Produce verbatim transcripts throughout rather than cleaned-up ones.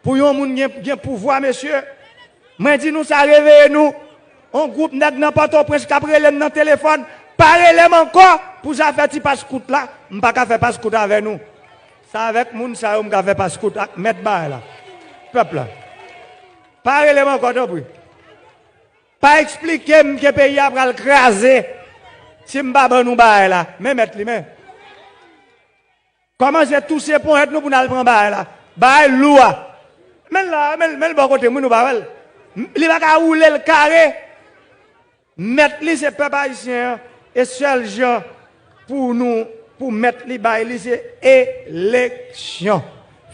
Pou yon moun gen, gen pouvwa, mesye, mwen di nou sa, reveye nou. On gwoup nèg nan Pòtoprens k ap rele m nan telefòn, pa rele m ankò pou zafè ti pas kout la. M pa ka fè pas kout avè nou. Se avèk moun sa yo m ka fè pas kout ak mèt bagay la. Pèp la. Pa rele m ankò, tanpri. Pa eksplike m ke peyi a pral kraze si m pa ban nou bagay la. Men mèt li, men. Kòmanse touse ponyèt nou pou n al pran bagay la. Bagay lou a. Men l la, men, men l bò kote m, wi, nou pa wè l. Li pa ka woule l kare. Mèt li se pèp ayisyen an. E sèl jan pou nou, pou mèt li bay li, se eleksyon.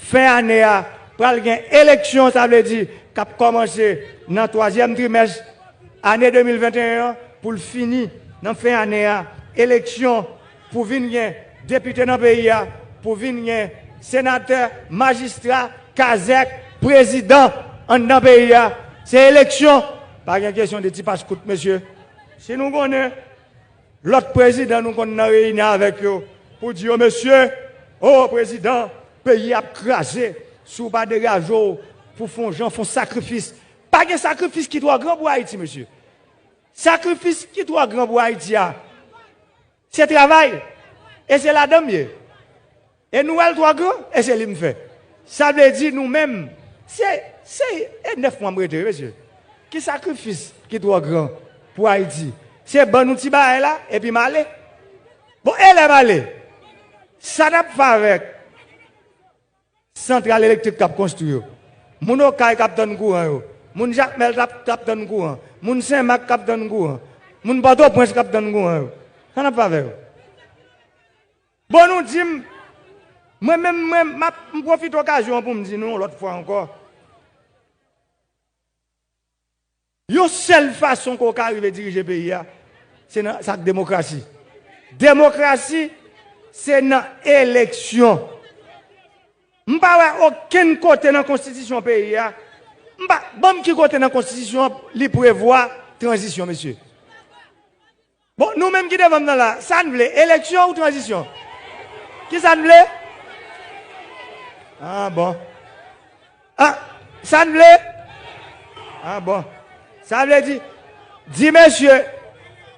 Fen ane a, pral gen eleksyon, sa vle di k ap kòmanse nan twazyèm trimès ane de mil venteyen an pou l fini nan fen ane a. Eleksyon pou vin gen depite nan peyi a, pou vin gen senatè, majistra, kazèk, prezidan anndan peyi a. Se eleksyon. Pa gen kesyon de ti pas kout, mesye. Si nou konnen lòt prezidan nou konn nan reyinyon avèk yo pou di yo, mesye, o prezidan, peyi ap kraze si w pa degaje w pou fè yon jan, fè yon sakrifis. Pa gen sakrifis ki twò gran pou Ayiti, mesye. Sakrifis ki twò gran pou Ayiti a, se travay. E se ladan m ye. E nou wè l twò gran, e se li m fè. Sa vle di nou menm, se, se, e nèf mwa m rete, wi, mesye. Ki sakrifis ki twò gran pou Ayiti? Se ban nou ti bagay la, epi m ale. Bon, e lè m ale? Sa n ap fè avèk santral elektrik k ap konstwi yo? Moun Okay k ap tann kouran yo? Moun Jakmèl k ap, k ap tann kouran? Moun Senmak k ap tann kouran? Moun Pòtoprens k ap tann kouran yo? Sa n ap fè avè yo? Bon, nou di m, mwen menm, mwen, m ap, m pwofite okazyon an pou m di nou yon lòt fwa ankò, yon sèl fason ke w ka rive dirije peyi a, se nan, se ak demokrasi. Demokrasi, se nan eleksyon. M pa wè okenn kote nan konstitisyon peyi a, m pa, ban m ki kote nan konstitisyon an li prevwa tranzisyon, mesye. Bon, nou menm ki devan m nan la, sa n vle, eleksyon ou tranzisyon? Ki sa n vle? Ah, bon. Ah, sa n vle? Ah, bon. Sa vle di, di mesye,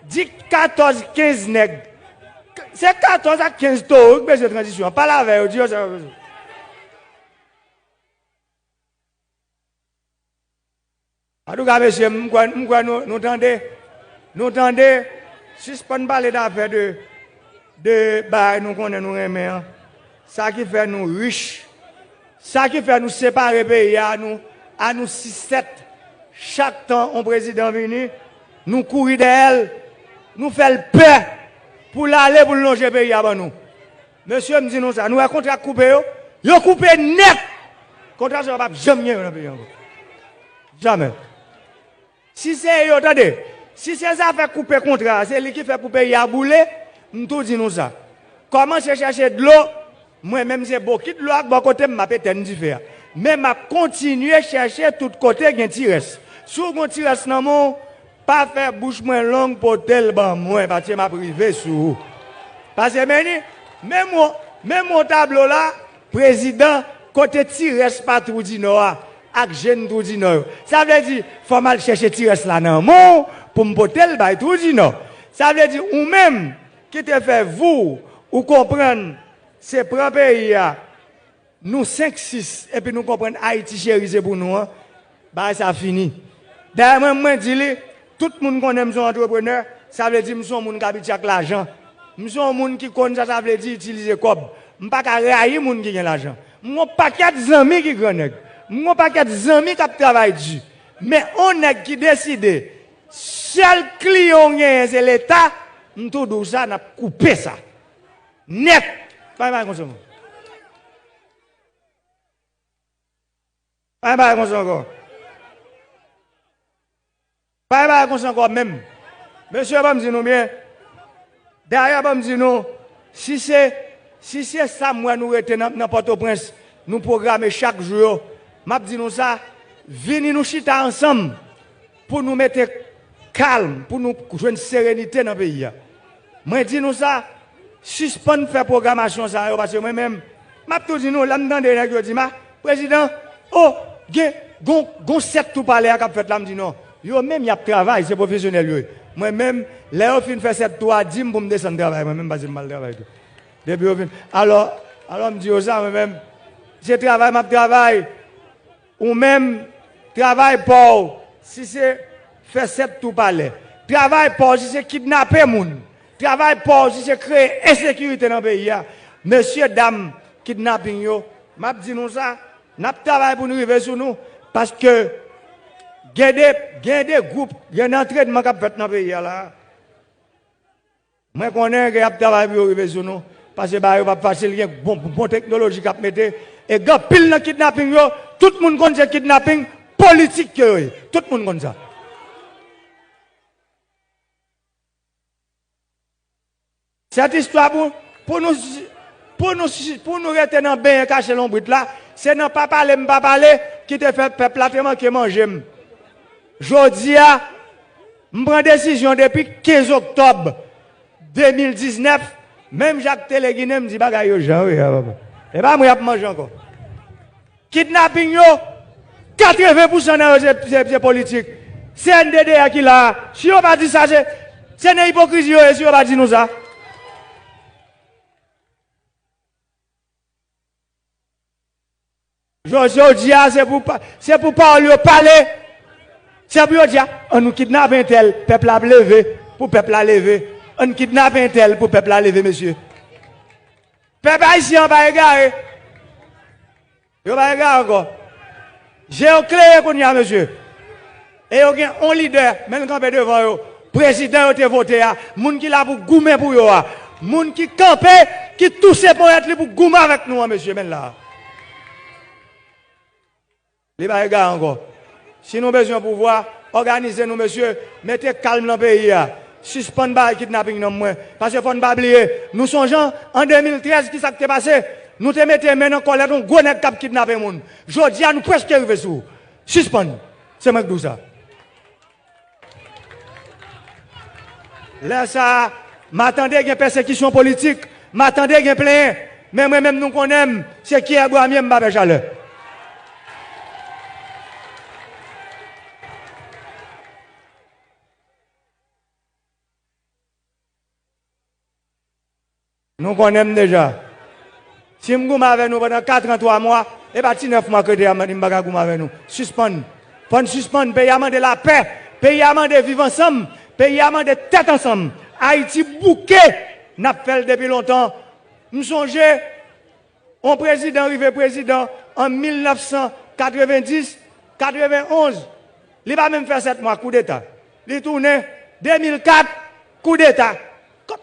di katòz, kenz nèg. Se katòz ak kenz towo wi k bezwen tranzisyon an. Pale avè yo, di yo sa yo bezwen. Antouka, mesye, m kwè, m kwè nou, nou tande. Nou tande. Sispann pale dafè de, de bagay nou konnen nou renmen an. Sa ki fè nou rich. Sa ki fè nou separe peyi a, nou, a nou sis sèt. Chak tan yon prezidan vini, nou kouri dèyè l. Nou fè l pè pou l ale, pou l lonje peyi a ban nou. Mesye, m di nou sa, nou wè kontra k koupe yo? Yo koupe nèt! Kontra sa yo p ap janm gen yo nan peyi a ankò. Jamè. Si se yo, tande, si se zafè koupe kontra a, se li ki fè pou peyi a boule, m tou di nou sa. Kòmanse chèche dlo, mwen menm se bokit dlo ak bò kote m, m ap etèn dife a. Men m ap kontinye chèche tout kote gen ti rès. Si w gen ti rès nan men w, pa fè bouch mwen long, pote l ban mwen, paske m ap rive sou ou. Paske men ni, menm yon, menm yon tablo la, prezidan, kote ti rès pa Twou di Nò a, ak jèn Twou di Nò yo. Sa vle di, fò m al chèche ti rès la nan men w pou m pote l bay Twou di Nò. Sa vle di, ou menm ki te fè vou, ou konprann, se pran peyi a, nou senk sis, epi nou konprann Ayiti cheri se pou nou an, bagay sa fini. Dayè, mwen, mwen di li, tout moun konnen m se yon antreprenè, sa vle di m se yon moun k abitye ak lajan. M se yon moun ki konn sa sa vle di itilize kòb. M pa ka rayi moun ki gen lajan. M gon pakèt zanmi ki gran nèg. M gon pakèt zanmi k ap travay di. Men on nèg ki deside, sèl kliyan w genyen se Leta, m tou di w sa, n ap koupe sa. Nèt! Pa gen bagay konsa ankò. Pa gen bagay konsa ankò. Pa gen bagay konsa ankò menm. Mesye, ban m di nou byen. Dayè, ban m di nou, si se, si se sa m wè nou rete nan, nan Pòtoprens, nou pwograme chak jou yo, m ap di nou sa, vini nou chita ansanm pou nou mete kalm, pou nou jwenn serenite nan peyi a. Mwen di nou sa, sispann fè pwogramasyon sa yo, paske mwen menm, m ap tou di nou, lè m tande nèg yo di m, a, prezidan, O, gen, gon, gon sèt tou palè a k ap fèt la, m di non. Yo menm y ap travay, se pwofesyonèl yo ye. Mwen menm, lè yo fin fè sèt tou a, di m pou m desann travay, mwen menm, pase m al travay tou. Depi yo fin. Alò, alò m di yo sa, mwen menm, se travay m ap travay. Ou menm, travay pa w, si se fè sèt tou palè. Travay pa w, si se kidnape moun. Travay pa w, si se kreye ensekirite nan peyi a. Mesye dam kidnaping yo, m ap di nou sa, n ap travay pou n rive sou nou, paske gen de, gen de gwoup, gen de antrènman k ap fèt nan peyi a la. Mwen konnen ke y ap travay pou yo rive sou nou, paske bagay yo p ap fasil, gen bon, bon teknoloji k ap mete, e gen anpil nan kidnaping yo, tout moun konn se kidnaping politik ke yo ye. Tout moun konn sa. Sèt istwa pou, pou nou, pou nou, pou nou rete nan benyen kache lonbrit la, se nan pa pale m pa pale ki te fè pèp la te manke manje m. Jodi a, m pran desizyon depi kenz oktòb de mil diznèf, menm jan ak Tele Ginen, m di bagay yo jan yo ye a, papa. E pa mwen y ap manje ankò. Kidnaping yo, katreven pousan nan yo se, se, se politik. Se N D D A ki la a. Si yo pa di sa, se, se nan ipokrizi yo ye si yo pa di nou sa. Jodi, jodi a, se pou pa, se pou pawòl yo pale. Se pou yo di, a, ann nou kidnape entèl, pèp la ap leve, pou pèp la leve. Ann kidnape entèl pou pèp la leve, mesye. Pèp ayisyen an pa egare. Yo pa egare ankò. Je yo klere kounye a, mesye. E yo gen yon lidè, men l kanpe devan yo. Prezidan yo te vote a. Moun ki la pou goumen pou yo a. Moun ki kanpe, ki touse ponyèt li pou goumen avèk nou an, mesye, men l la. Li pa egare ankò. Si nou bezwen pouvwa, òganize nou, mesye. Mete kalm nan peyi a. Sispann bay kidnaping nan mwen. Paske fò n pa bliye, nou sonje an de mil trèz, kisa k te pase? Nou te mete men nan kòlèt yon gwo nèg k ap kidnape moun. Jodi a, nou prèske rive sou ou. Sispann. Se mwen k di w sa. Lè sa a, m a tande gen pèsekisyon politik, m a tande gen plenyen, men mwen menm nou konnen m, se kiyè bwa m ye, m pa pè chalè. Nou konnen m deja. Si m goumen avè nou pandan kat an twa mwa, e pa ti nèf mwa k rete a m di m pa ka goumen avè nou. Sispann. Fò n sispann. Peyi a mande lapè. Peyi a mande viv ansanm. Peyi a mande tèt ansanm. Ayiti bouke. N ap fè l depi lontan. M sonje, yon prezidan rive prezidan an mil nèf san katrevenndis, katrevenonz. Li pa menm fè sèt mwa, koudeta. Li tounen, de mil kat, koudeta.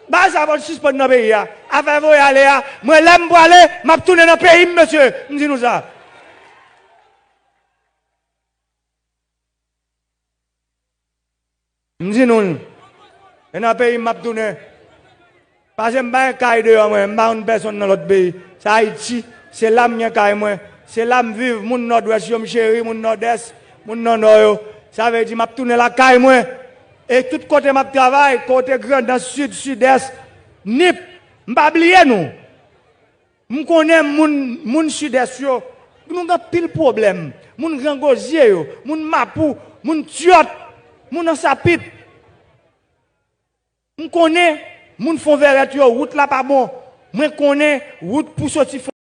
Bagay sa fò l sispann nan peyi a. Afè voye ale a, mwen lè m prale, m ap tounen nan peyi m, mesye. M di nou sa. M di nou l. E nan peyi m m ap tounen. Paske m pa gen kay deyò mwen, m pa konn pèsonn nan lòt peyi. Se Ayiti, se la m gen kay mwen, se la m viv, moun Nòdwès yo m cheri, moun Nòdès, moun nan Nò yo. Sa vle di m ap tounen lakay mwen. E tout kote m ap travay, kote Grandans, Sid, Sidès, Nip, m pa bliye nou. M konnen moun, moun Sidès yo, nou gen anpil pwoblèm. Moun Grangozye yo, moun Mapou, moun Tyòt, moun Ansapit. M konnen moun Fonvèrèt yo, wout la pa bon. Mwen konnen wout pou soti